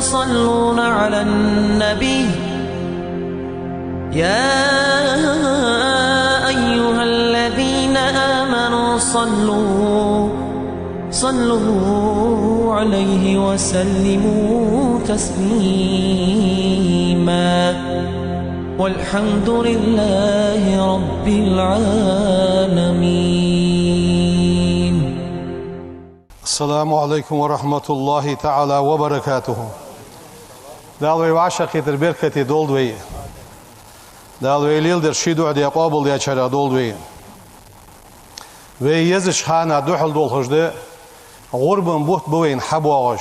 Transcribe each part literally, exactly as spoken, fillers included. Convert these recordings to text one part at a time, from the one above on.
يصلون على النبي، يا أيها الذين آمنوا صلوا، صلوا عليه وسلموا تسليما. والحمد لله رب العالمين. السلام عليكم ورحمة الله تعالى وبركاته. Дала вай вӀашагӀкхетар беркате долда вай. Дала вай леладер ший духьа де къоабалдечарех долда вай. Вай езача хана духьал долхаш да, гӀурбан бутт ба вайна хьабоагӀаш.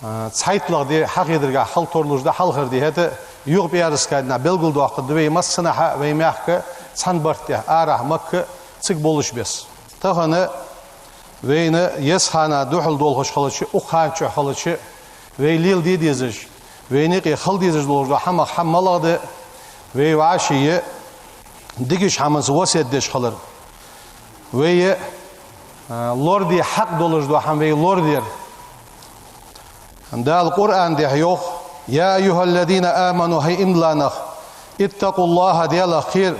А, цхьайттлагӀа ди хьахедаргахьа хила тарлуш да хьалхара ди, хӀаьта юха пӀаьраска дийнахьа белгалдоаккхаргда вай массанахьа, вай мехка цхьан барт тӀа, арахьа Макка, цига болаш бесса. Тахан вайна езача хана духьал долхаш хилча, укх хана чухь хилча, вай леладе дезаш, вайна юкъе хила дезаш долаш дола хӀама, хӀама малагӀа да, вай вӀаший дикача хӀаманца васкет деш хилар. Вай, а, лораде хьакъ долаш дола хӀама вай лораде. Дала Къуръан тӀа йоах: يا أيها الذين آمنوا, хӀай иман дилла нах, اتقوا الله, Далах кхера,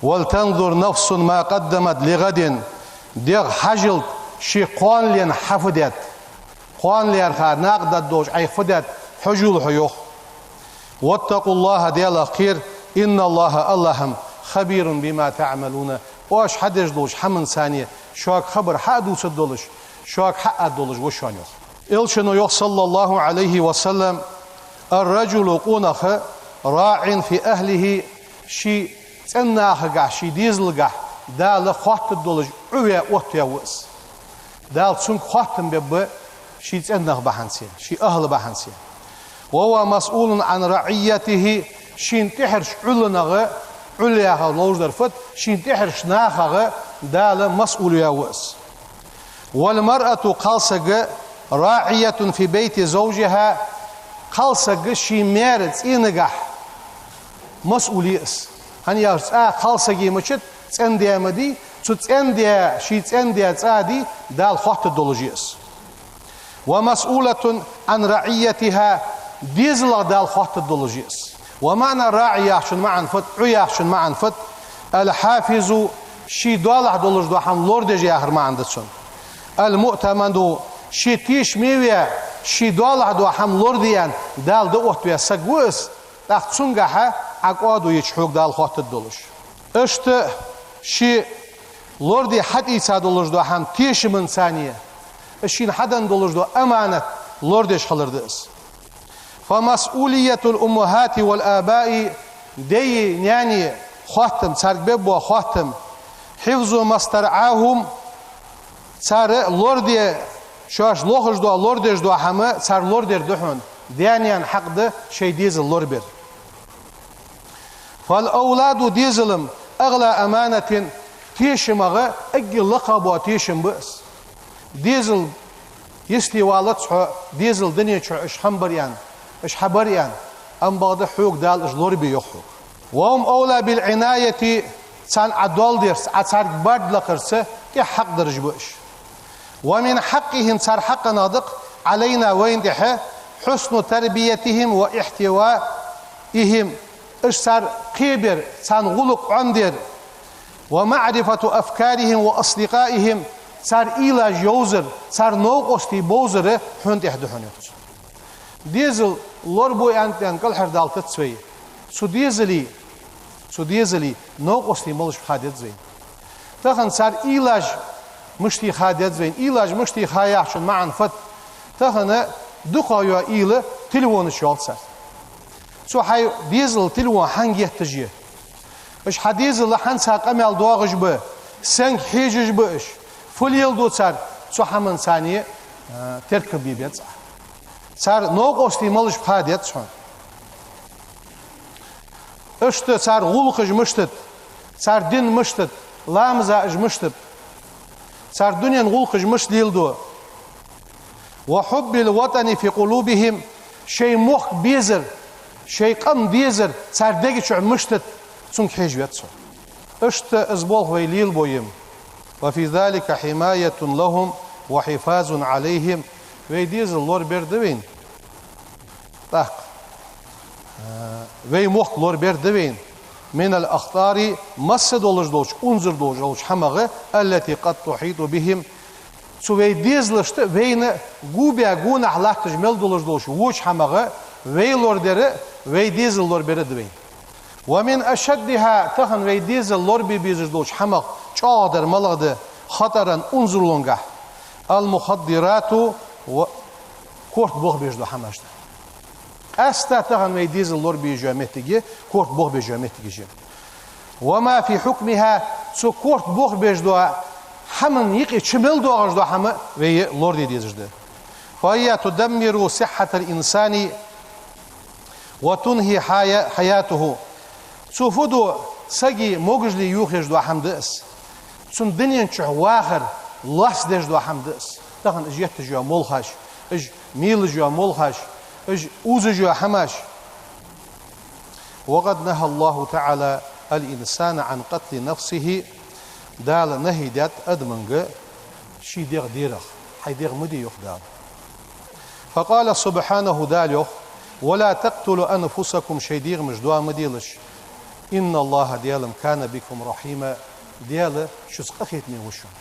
ولتنظر نفس ما قدمت لغد, дегӀ хьажалда, ше кхоана лаьрхӀа хьа фу даьд. Кхоана лаьрхӀа накъа дӀадоагӀаш Ӏайха фу даьд, хьожалда хьо, йоах. واتقوا الله, Далах кхера, إن الله, АллахӀ-м, خبير بما تعملون, оаш хьадеш долча хӀаманца, шуга хабар хьа а дувцаш долаш, шуга хьа а аргдолаш ва шоана, йоах. Элчано йоах, صلى الله عليه وسلم: الرجل, къонах, راع في أهله, ший цӀен нахагахьа, ший дезалгахьа Дала хоттаргдолаш Ӏу ваь, оттаваь ва из. Дала цунга хоттам бергба ший цӀен нах бахьанца, ший ахӀла бахьанца. وهو مسؤول عن رعيته, шийна тӀехьарча Ӏуйранна, Ӏуйра яхар ловш дар фуд, шийна тӀехьарча нахах Дала масъул ваь ва из. والمرأة, кхалсаг, راعية في بيت زوجها, кхалсаг ший маьра цӀенагахьа масъул я из. ХӀана аьлча цӀа кхалсага мичад, цӀен-даь ма дий, цу цӀен-даь, ший цӀен-даь цӀа дий, Дала хоттаргдолаш я из. ومسؤولة عن رعيتها, дезалах Дала хоттаргдолаш я из. ومعنى الراعي яхачун маӀан фуд, Ӏу яхачун маӀан фуд: الحافظ, ший доалахьа долаш дола хӀама лорадеш яхар маӀан да цун. المؤتمن, ше тешаме ваь, ший доалахьа дола хӀама лораде аьнна Дала дӀаоттаваь саг ва из, тӀаккха цунгахьа Ӏа кӀоадо йича хьога Дала хоттаргдолаш. Иштта ше лораде хьатӀаийца долаш дола хӀама тешаманца, шийна хьаденна долаш дола аманат лорадеш хилар да из. فمسؤولية الأمهات والآباء, даьи наьнеи хоттам, царга бергбола хоттам, حفظ ما استرعاهم, цар лораде, шоаш лохаш дола, лорадеш дола хӀама цар лорадар да хьона. Даь-наьна хьакъ да шоай дезал лорабер. فالأولاد, дезал-м, أغلى أمانة, тешамех эггара лакхагӀа бола тешам ба из. Дезал йисте валац хьо, дезал дунен чу уж хиннабар аьнна, уж хьабар аьнна, амма бакъда хьога Дала уж лорабе йоах хьога. وهم أولى بالعناية, царна Ӏа доал дарца, Ӏа царга барт лакхарца тӀех хьакъ дараш ба уж. ومن حقهم, цар хьакъах да-кх, علينا, вайна тӀа, حسن تربيتهم واحتوائهم, уж цар кхебар, царна гӀулакх Ӏомадар, ومعرفة أفكارهم وأصدقائهم, цар уйлаш йовзар, цар новкъостий бовзар хьона тӀа да хьона, йоах цо. Дезал лорабу аьнна, аьнна кӀалхардалийтац вай. Цу дезала, цу дезала новкъостий малаш ба ха деза вайна. Тахан цар уйлаш мишта я ха деза вайна. Уйлаш мишта я ха яхачун маӀан фуд? Тахан дукхагӀа йола уйла телефонаш йола цар. Цу хьай дезала телефон хьанга гетташ я? Уж хьа дезала хьанца къамаьл доагӀаш ба, сенга хьежаш ба уж, фу леладу цар, цу хӀаманца, а, теркам бе беза Ӏа. Цар новкъостий малаш ба ха деза хьона. Иштта цар гӀулакхаш мишта да, цар дин мишта да, ламазаш мишта да, цар дунен гӀулакхаш мишта леладу. وحب الوطن في قلوبهم, шоай мохк безар, шоай къам дезар цар дега чу мишта да, цунга хьежа веза хьо. Иштта из болх вай лелабу-м. وفي ذلك حماية لهم وحفاظ عليهم. Вай дезал лорабер да вайна. ТӀаккха, э, вай мохк лорабер да вайна, من الأخطار, масса долаш долча, унзара долаш долча хӀамах, التي قد تحيط بهم, цу вай дезалашта вайна губи гонахьа латташ мел долаш долча воча хӀамах вай лорадар, вай дезал лорабер да вайна. ومن أشدها, тахан вай дезал лорабе безаш долча хӀамах чӀоагӀдар малагӀа да, خطرا, унзарлонга, المخدرات, ва-, корта бохабеш дола хӀамаш да. Къаьстта тахан вай дезал лорабе еза моттиг я, корта бохабе еза моттиг я. وما في حكمها, цу корта бохабеш дола хӀаман юкъе чу мел доагӀаш дола хӀама вай лораде дезаш да. فهي تدمر صحة الإنسان وتنهي حيا-، حياته. Цо фу ду, сага могашал йохаеш дола хӀама да из. Цун дунен чу вахар лоацдеш дола хӀама да из. Тахан уж етташ йола молхаш, уж мелаш йола молхаш, уж узаш йола хӀамаш. وقد نهى الله تعالى الإنسان عن قتل نفسه. Дала нахьи даьд адамага ший дегӀ дерах. Хьай дегӀ ма де, йоах Дала. فقال سبحانه, Дала йоах: ولا تقتلوا أنفسكم, шоай дегӀамаш доа ма делаш. إن الله, Даьла, كان بكم رحيما, Даьла шуца къахетаме ва шоана.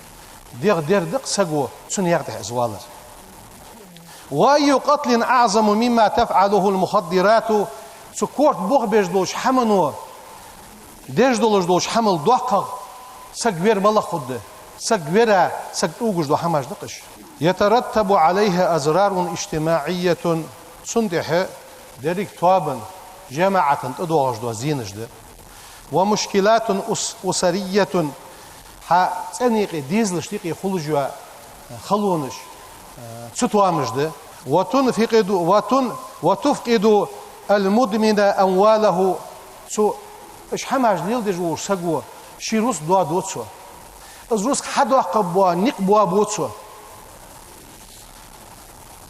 ДегӀ дер да-кх саго, цун юкъе тӀехьа из валар. وأي قتل أعظم مما تفعله المخدرات, цу корта бохабеш долча хӀамано деш долаш долча хӀамал доккхагӀа саг вер малагӀа хургда, саг вера, саг тӀугаш дола хӀамаш да-кх уж. يترتب عليها أضرار اجتماعية, цун тӀехьа деррига тоабан, жамаӀатан тӀадоагӀаш дола зенаш да. ومشكلات أس-، أسرية, хьа цӀен юкъе, дезалашта юкъе хулаш йола халонаш, цу тоамаш да. وتنفقد، وتن-، وتفقد المدمن أمواله. Цу, уж хӀамаш леладеш волча саго ший рузкъ доаду цо. Из рузкъ хьадоаккхаргбола никъ боабу цо.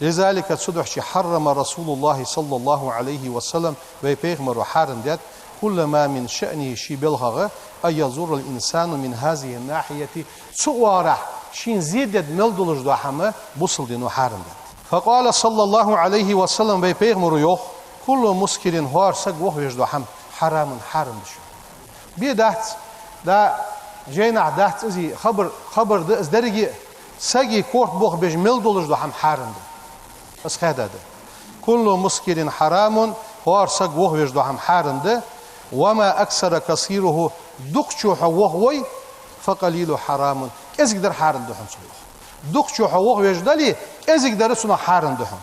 لذلك, цудухьа حرم رسول الله صلى الله عليه وسلم, вай пайхамаро хьарам даьд, كل ما من شأنه, ший балхагӀа, أن يضر الإنسان من هذه الناحية, цу оагӀорахьа шийна зе дергда мел долаш дола хӀама бусалба дино хьарам даьд. فقال صلى الله عليه وسلم, вай пайхамаро йоах: كل مسكر, хӀара саг вохавеш дола хӀама, حرام, хьарам да шоана. Бе дац, да, жайнахьа дац из, хабар, хабар да из деррига а, сага корта бохабеш мел долаш дола хӀама хьарам да. Из хьадаьд. كل مسكر حرام, хӀара саг вохавеш дола хӀама хьарам да. وما أكثر كثيره, дукхачо хьо вохавой, فقليله حرام, кӀезигдар хьарам да хьона цох. Дукхачо хьо вохавеш дале, кӀезигдар цунах хьарам да хьона.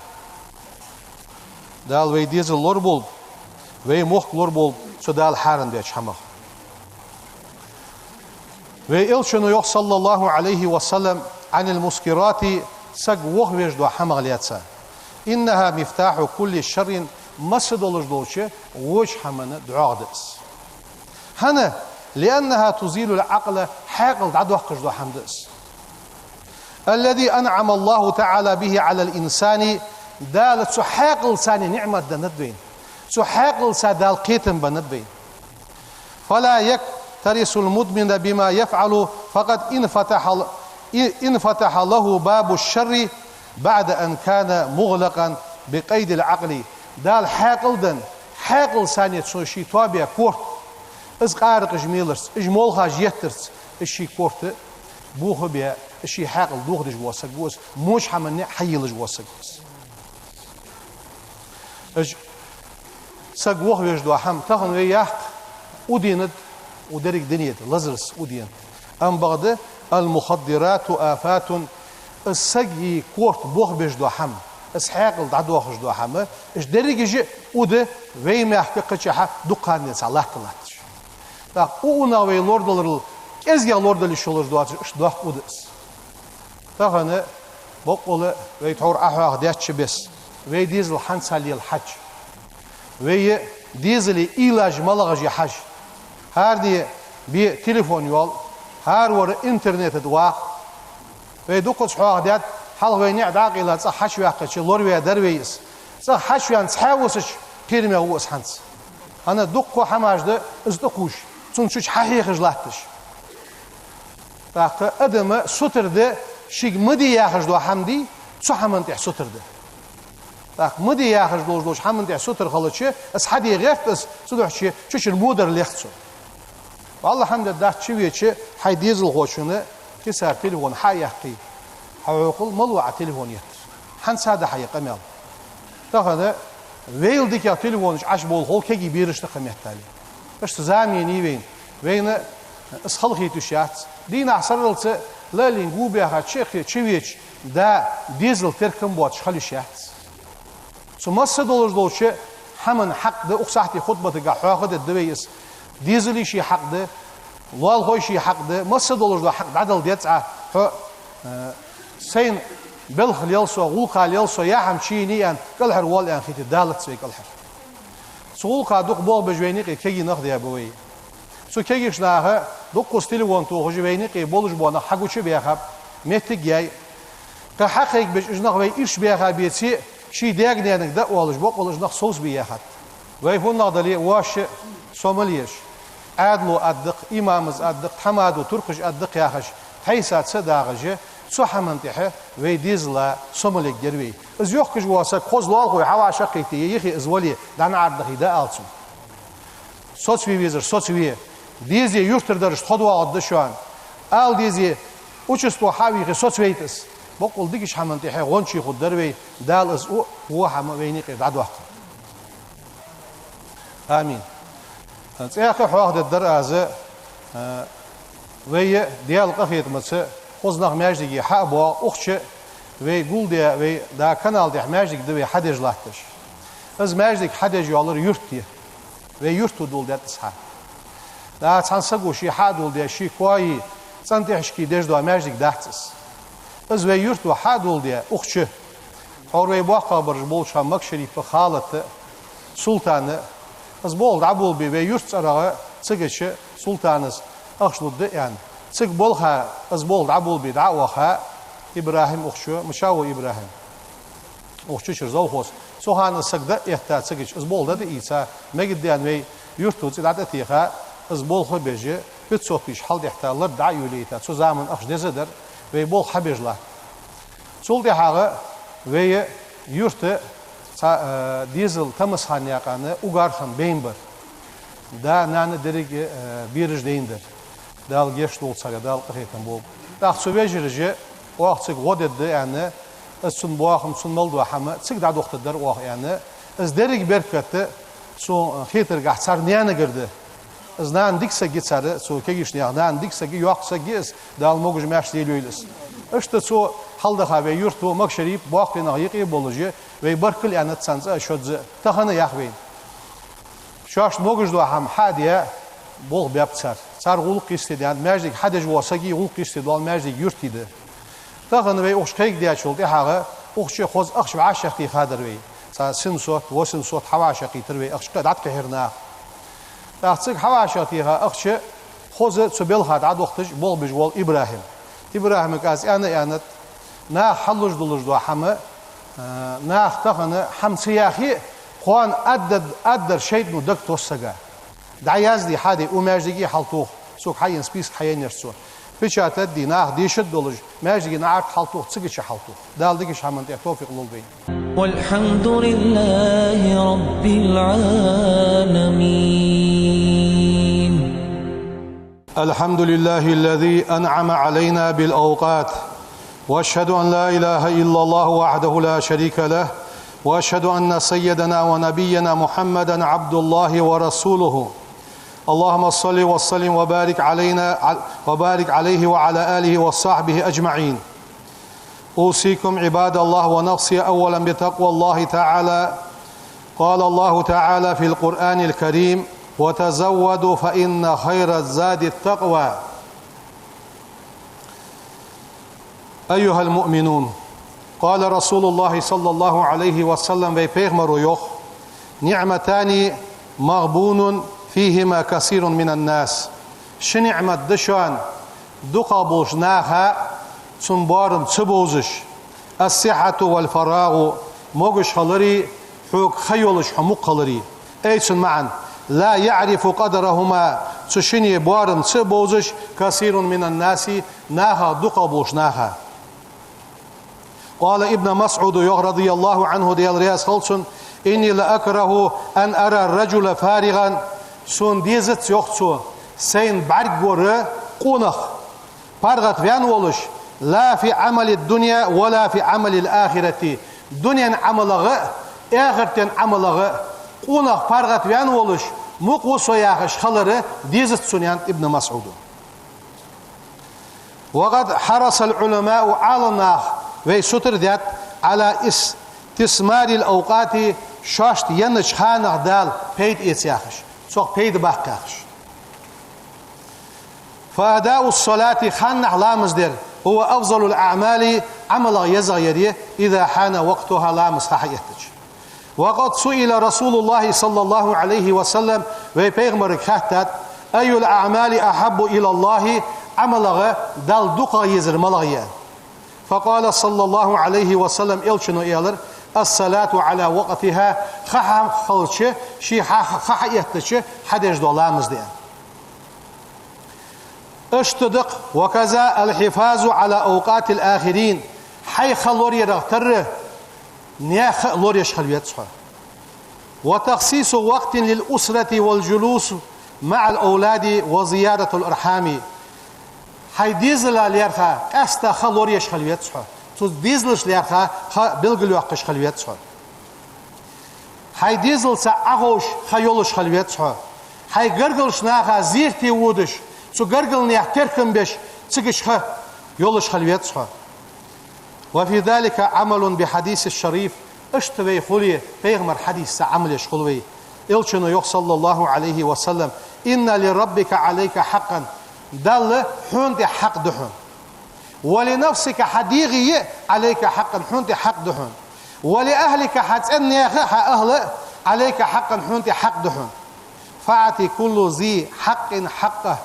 Дала вай дезал лораболба, вай мохк лораболба цу Дала хьарам даьча хӀамах. Вай Элчано йоах, صلى الله عليه وسلم, عن المسكرات, саг вохавеш дола хӀамах лаьца: إنها مفتاح كل شر, масса долаш долча воча хӀаман дӀоагӀа да из. ХӀана? لأنها تزيل العقل, хьаькъал дӀадоаккхаш дола хӀама да из. الذي أنعم الله تعالى به على الإنسان, Дала цу хьаькъалца ниӀмат деннад вайна. Цу хьаькъалца Дала кхетам беннаб вайна. فلا يكترث المدمن بما يفعل، فقد انفتح ال-، انفتح له باب الشر بعد أن كان مغلقا بقيد العقل. Дала хьаькъал денна, хьаькъалца цо ший тоабаь корта, из къаракъаш меларца, из молхаш еттарца, из ший корта бохабаь, из ший хьаькъал дохадеш вола саг ва из, воча хӀаманна хьайийлаш вола саг ва из. Из саг вохавеш дола хӀама, тахан вай яхар, удийнад, у деррига дунен тӀа лазарца удийнад. Амма бакъда: المخدرات آفات, из сага корта бохабеш дола хӀама, из хьаькъал дӀадоахаш дола хӀама, уж дерригаш а уда вай мехка кхычахьа дукха хана денз латта латташ. ТӀаккха у унах вай лорадаларал кӀезигагӀа лорадала йиш йолаш доацаш, иштта доккха уда из. Тахан боккъала вай тхьовра Ӏохьоахадаьча беса, вай дезал хӀанзца лела хьажа, вай дезала уйлаш малагӀаш я хьажа. ХӀаране бе телефон йоал, хӀаравар интернета тӀа ваккха. Вай дукхаза хьоахадаьд, хьалха вай ниӀ дӀакъайла цӀагӀа хьачуваьккхача лораваь дар вай из. ЦӀагӀа хьачувена цхьаь вусача кхераме ва из хӀанз. ХӀана, дукха хӀамаш да из тӀакхувш, цун чу хьахьехаш латташ. ТӀаккха адам сутара да, шийга ма де яхаш дола хӀама дий, цу хӀаман тӀехьа сутара да. ТӀаккха ма де яхаш долаш долча хӀаман тӀехь сутара хилча, из хьаде гӀерт из, цудухьа чу-, чу чура мудар лех цо. Валлахьи, хӀама дац, чу веча, хьай дезалхочунна кисара телефон хьа а яьккхе, хьа хьокхал мала ва Ӏа телефон еттар. ХӀанз а да хьа е къамаьл. Тахан вайл дикагӀа телефонаш Ӏаш болхул кегий берашта кхы меттел. Иштта зама енай вайна. Вайна из хала хийташ яц. Дийнахьа сарралца лалин гу баьха чехе чу веча, да дезал теркам боацаш хила йиш яц. Цу масса долаш долча хӀаман хьакъ да, укх сахьте хутбатагахь хьоахадергда вай из. Дезала ший хьакъ да, лоалахой ший хьакъ да, масса долаш дола хьакъ дӀадала деза Ӏа, хьо, э, сайна белха лел со, гӀулакха лел со, яхьам чийни аьнна, кӀалхара вола аьнна хете далац вай кӀалхара. Цу гӀулакха дукха болх беш вайна юкъе кегий нах да ба вай. Цу кегийча наха дуккхаза телефон тохаш вайна юкъе болаш бола нах хьагуча баьхаб, моттиг яьй. Кхы хьакхайкабеш уж нах вай ирча баьха беце, ший даьга-наьнага дӀаоалаш, бокъонца уж нах совцабе яхад. Вай фуннагӀа дале а, воашша сомал еш, Ӏаьдало аддакх, имамаз аддакх, тхьамадо, туркхаша аддакх яхаш, тхьайса ца дагӀаш, цу хӀаман тӀехь вай дезала сомал ергьяр вай. Из йохкаш вола саг хоза лоалахой хьавӀашагӀкхийтте, е йихе из вале, дӀанагӀаргдахийта ала цунна. Соцаве везар, соцаве. Дезе юртара дараш тхо доагӀаргда шоана. Ала дезе, участкови хьа а вийхе, соцавайта из. Боккъал дикача хӀаман тӀехь гӀончий хургдар вай, Дала из у, во хӀама вайна юкъера дӀадоаккхалда. Амин. ЦӀаькха а хьоахадергдар аз, а, вай Даьла къахетамца хоза нах маьждиге хьа а боагӀа, укх чу вай гулдаь, вай да канала тӀехь маьждиг да вай хьадеш латташ. Из маьждиг хьадеш йоаллар юрта я. Вай юрто доладаьд из хьа. ДӀа цхьан саго ше хьа а доладаь, ший кои цӀен тӀехьашкеи деш дола маьждиг дац из. Из вай юрто хьа а доладаь, укх чу. Тхьовра вай боккхагӀбараш болча хана Макшарипа, Халата, Султана, из болх дӀаболабе вай юрта цӀерагӀа, цигача Султанас ахча лургда аьнна. Цига балха из болх дӀаболабе дӀа а ваха, ИбрахӀим укх чу, Мачаев ИбрахӀим. Укх чу чура завхоз. Цу хана из саг дӀа а этта цигача, из болх дӀа а ийца, мегаргда аьнна вай юрто цӀи дӀа а тӀатеха, из болх а беш, пятьсот тысяч хьалдихьийта, лар дӀа а йолийта, цу заман ахча деза дар, вай болх хьабеш латт. Цул тӀехьагӀа вай юрта цхьа, э, дезал Тамасхана наькъан угар хинна байна бар. Да, нана, деррига, э, бераш дайна дар. Дала гешт долда царна, Дала къахетам болба. ТӀаккха цу вежараша оаха цига гӀо дергда аьнна, из цун боахам, цун мел дола хӀама цига дӀадохийтаргдар оаха аьнна, из деррига беркат цу хетаргахьа цар наьнагара да. Из нана дика саг я цар, цу кегийча наьха нана дика саг я, йоккха саг я из, Дала могаш-маьрша лелайойла из. Иштта цо хьалдаха вай юрто Макшарип, боккхий нах юкъе болаш, вай баркал аьннад царна цӀа а, шозза а, тахан а ях вайна. Шоашта могаш дола хӀама хьа а даь, болх баьб цар. Цар гӀулакх йисте даьннад, маьждиг хьадеш вола сага гӀулакх йисте дола маьждиг юрта да. Тахан вай укх чу кхайкадаьчул тӀехьагӀа, укх чу хоза ахча вӀашагӀтеха дар вай. Цхьа семьсот, восемьсот хьавӀашагӀкхийтар вай ахча, кхы дӀатӀакхехьар наха. ТӀаккха цига хьавӀашагӀтеха ахча хоза цу балха дӀадохийташ болх беш вола ИбрахӀим. ИбрахӀимага аз аьнна а аьннад, наха хьалуш долаш дола хӀама, а, наха тахан хӀама ца яхе а, кхоана аддад-, аддар шайтӀано дага тосс сага. ДӀаязде хьаде, укх маьждиге хьалтоха, сога хьаена список хьаеннаяр цо. Печатать де, наха дешаргдолаш, маьждиге наӀарга хьалтоха, цигача хьалтоха. Дала дикача хӀаман тӀа тоуфикъ лолда вайна. والحمد لله رب العالمين. الحمد لله الذي أنعم علينا بالأوقات، وأشهد أن لا إله إلا الله وحده لا شريك له، وأشهد أن سيدنا ونبينا محمدا عبد الله ورسوله. اللهم صل وسلم وبارك علينا، وبارك عليه وعلى آله وصحبه أجمعين. أوصيكم عباد الله ونفسي أولا بتقوى الله تعالى. قال الله تعالى في القرآن الكريم: وتزودوا فإن خير الزاد التقوى. أيها المؤمنون، قال رسول الله صلى الله عليه وسلم, вай пайхамара йоах: نعمتان مغبون فيهما كثير من الناس. Ши ниӀмат да шоана, дукхагӀа болча наха цун боарам ца бовзаш: الصحة والفراغ, могаш хилари, хьога ха йолаш хьо мукх хилари. Ай цун маӀан: لا يعرف قدرهما, цу шинне боарам ца бовзаш, كثير من الناس, нахах дукхагӀа болча наха. قال ابن مسعود, йоах, رضي الله عنه, Даьла раьза хилва цунна: إني لأكره أن أرى الرجل فارغا, сона дезац, йоах цо, сайна бӀаргагур къонах паргӀата ваьнна волаш, لا في عمل الدنيا ولا في عمل الآخرة, дунен Ӏамалагахьа а, ахартен Ӏамалагахьа а къонах паргӀата ваьнна волаш, мукъа ва со яхаш хилар дезац сона, аьннад Ибн МасӀуда. وقد حرص العلماء, Ӏаламнаха вай сутара даьд, على استثمار الأوقات, шоашта еннача ханах Дала пайда эца яхаш, цох пайда баккха яхаш. فأداء الصلاة, ханнахьа ламаз дар, هو أفضل الأعمال, Ӏамалех езагӀа яр я, إذا حان وقتها, ламаз ха хьаэттача. وقد سئل رسول الله صلى الله عليه وسلم, вай пайхамарга хаьттад: أي الأعمال أحب إلى الله, Ӏамалех Далла дукхагӀа езар малагӀа я? فقال صلى الله عليه وسلم, Элчано аьлар: الصلاة على وقتها, ха хьахилча, ший ха, ха хьаэттача хьадеш дола ламаз да. Иштта да-кх, وكذا الحفاظ على أوقات الآخرين, хьай ха лораяра тара наьха ха а лораеш хила веза хьо. وتخصيص وقت للأسرة والجلوس مع الأولاد وزيارة الأرحام. Хьай дезала лаьрхӀа къаьстта ха лораеш хила веза хьо. Цу дезалашта лаьрхӀа ха белгалйоаккхаш хила веза хьо. Хьай дезалца Ӏоховша ха йолаш хила веза хьо. Хьай гаргарча наха зерате водаш, цу гаргарча наьха теркам беш, цига ха йолаш хила веза хьо. وفي ذلك عمل بالحديث الشريف, иштта вай хуле, пайхамара хьадисаца Ӏамал еш хул вай. Элчано йоах, صلى الله عليه وسلم: إن لربك عليك حقا, Далла хьона тӀа хьакъ да хьона. ولنفسك, хьа дегӀа а عليك حقا, хьона тӀа хьакъ да хьона. ولأهلك, хьа цӀен наьха а, хьа ахӀла а عليك حقا, хьона тӀа хьакъ да хьона. فأعط كل ذي حق حقه,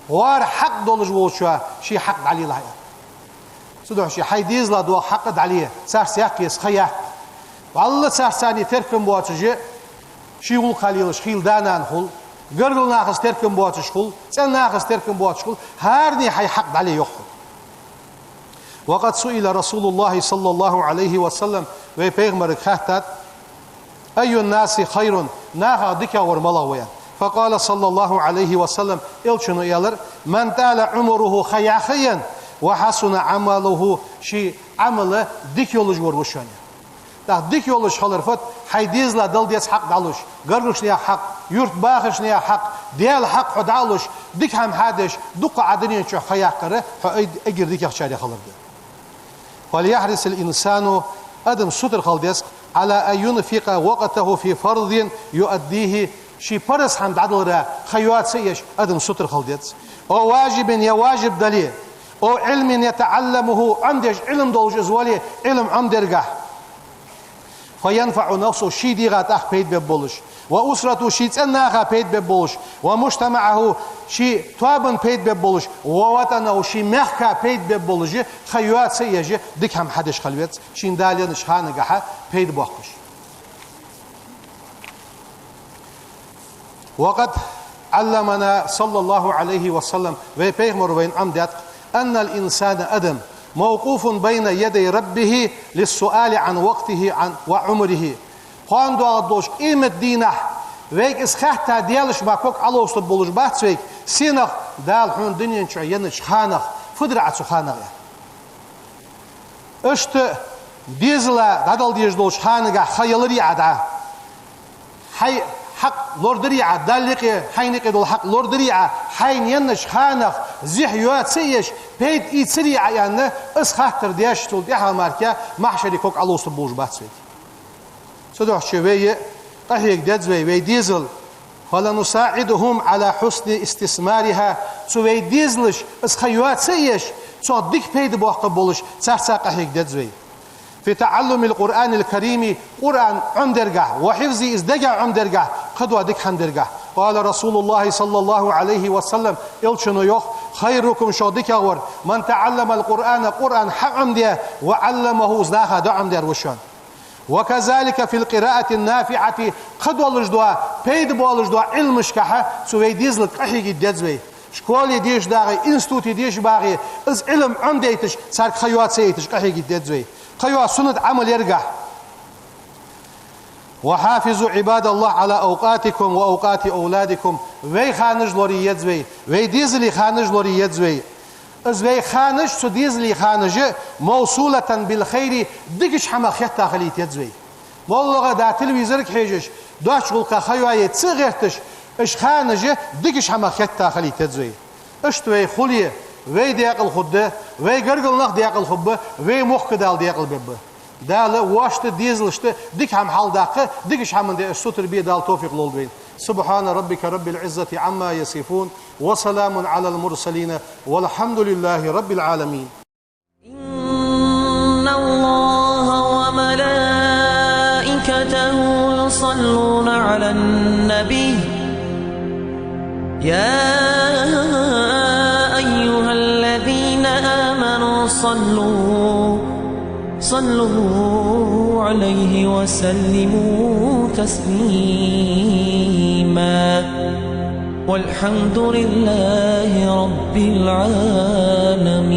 хӀара хьакъ долаш волчоа ший хьакъ дӀалелахь, аьнна. Цудухьа ший хьай дезала дола хьакъ дӀале, царца яккха еза ха яккха. ВаллахӀи, царца царна теркам боацаш а, ший гӀулакх лелаш хийла да-нана хул, гаргара нахаца теркам боацаш хул, цӀен нахаца теркам боацаш хул, хӀаране хьай хьакъ дӀале, йоах хьона. وقد سئل رسول الله صلى الله عليه وسلم, вай пайхамарга хаьттад: أي الناس خير, нахах дикагӀвар малагӀа ва, аьнна. فقال صلى الله عليه وسلم, Элчано аьлар: من طال عمره, ха яхъяьнна, وحسن عمله, ший Ӏамал дика йолаш вар ва шоана. ТӀаккха дика йолаш хилар фуд? Хьай дезала Далла деза хьакъ дӀалуш, гаргарча наьха хьакъ, юрта бахача наьха хьакъ, Даьла хьакъ хьо дӀа а луш, дика хӀама хьадеш, дукха Ӏа дунен чу ха яккхар хьо эггара дикагӀчарех хилар да. فليحرص الإنسان, адам сутара хила деза, على أن ينفق وقته في فرض يؤديه, ший параз хӀама дӀадалара ха йоаца а еш, адам сутара хила деза. أو واجب, е важиб дале, أو علم يتعلمه, Ӏомадеш Ӏилма долаш из вале, Ӏилма Ӏомадергахьа. فينفع نفسه, ший дегӀа тӀаккха пайда бергболаш, وأسرته, ший цӀен наха пайда бергболаш, ومجتمعه, ший тоабан пайда бергболаш, ووطنه, ший мехка пайда бергболаш, ха йоаца а еш, дика хӀама хьадеш хила веза, шийна Дала еннача ханагахьа пайда боаккхаш. وقد علمنا صلى الله عليه وسلم, вай пайхамара вайна Ӏомадаьд, أن الإنسان, адам, موقوف بين يدي ربه للسؤال عن وقته عن وعمره. Кхоана доагӀаргдолча къемата дийнахьа вайга из хаьтта Даьлаша мара ког Ӏоловзаргболаш бац вайга, сенах? Дала хьона дунен чу еннача ханах, фу дир Ӏа цу ханах, аьнна. Иштта дезала дӀадала дезаш долча ханагахьа ха яларий Ӏа дӀа? Хьай хьакъ лорадарий Ӏа, Далла юкъе, хьайна юкъе дола хьакъ лорадарий Ӏа, хьайна еннача ханах зехьа йоаца а еш, пайда ийцарий Ӏа, аьнна, из хаттар деш, цул тӀехьагӀа мара маьхьшаре ког Ӏоловзаргболаш бац вайга. Цудухьа вай къахьега деза вай, вай дезал, فلنساعدهم على حسن استثمارها, цу вай дезалаша из ха йоаца а еш, цох дика пайда боаккхаргболаш, царца къахьега деза вай. في تعلم القرآن الكريم, Къуръан Ӏомадергахьа, وحفظه, из дегахьа Ӏомадергахьа, кхыдола дика хӀама дергахьа. قال رسول الله صلى الله عليه وسلم, Элчано йоах: خيركم, шух дикагӀвар, من تعلم القرآن, Къуръан хьаӀомадаь, وعلمه, из наха дӀаӀомадаьр ва шоана. وكذلك في القراءة النافعة, кхыдолаш дола, пайда болаш дола Ӏилмашкахьа цу вай дезалга къахьега деза вай. Школе деша багӀе, институте деша багӀе, из Ӏилма Ӏомадайташ, царга ха йоаца яйташ къахьега деза вай. кхайола суннат Ӏамал яргахь. وحافظوا عباد الله على أوقاتكم وأوقات أولادكم. Вай ханаш лорае еза вай, вай дезала ханаш лорае еза вай. Из вай ханаш, цу дезала ханаш, موصولة بالخير, дикача хӀамах хетта хилийта еза вай. МоллагӀа да телевизорга хьежаш, доаца гӀулакха ха йоае ца гӀерташ, уж ханаш дикача хӀамах хетта хилийта еза вай. Иштта вай хуле, вай декъала хургда, вай гаргара нах декъала хургба, вай мохк Дала декъала бергба. Дала воашта, дезалашта дика хӀама хьалдаккха, дикача хӀаман де уж сутара бе Дала товфикъ лолда вайна. سبحان ربك رب العزة عما يصفون وسلام على المرسلين والحمد لله رب العالمين. إن الله وملائكته يصلون على النبي، يا أيها الذين آمنوا صلوا، صلوا عليه وسلموا تسليما. والحمد لله رب العالمين.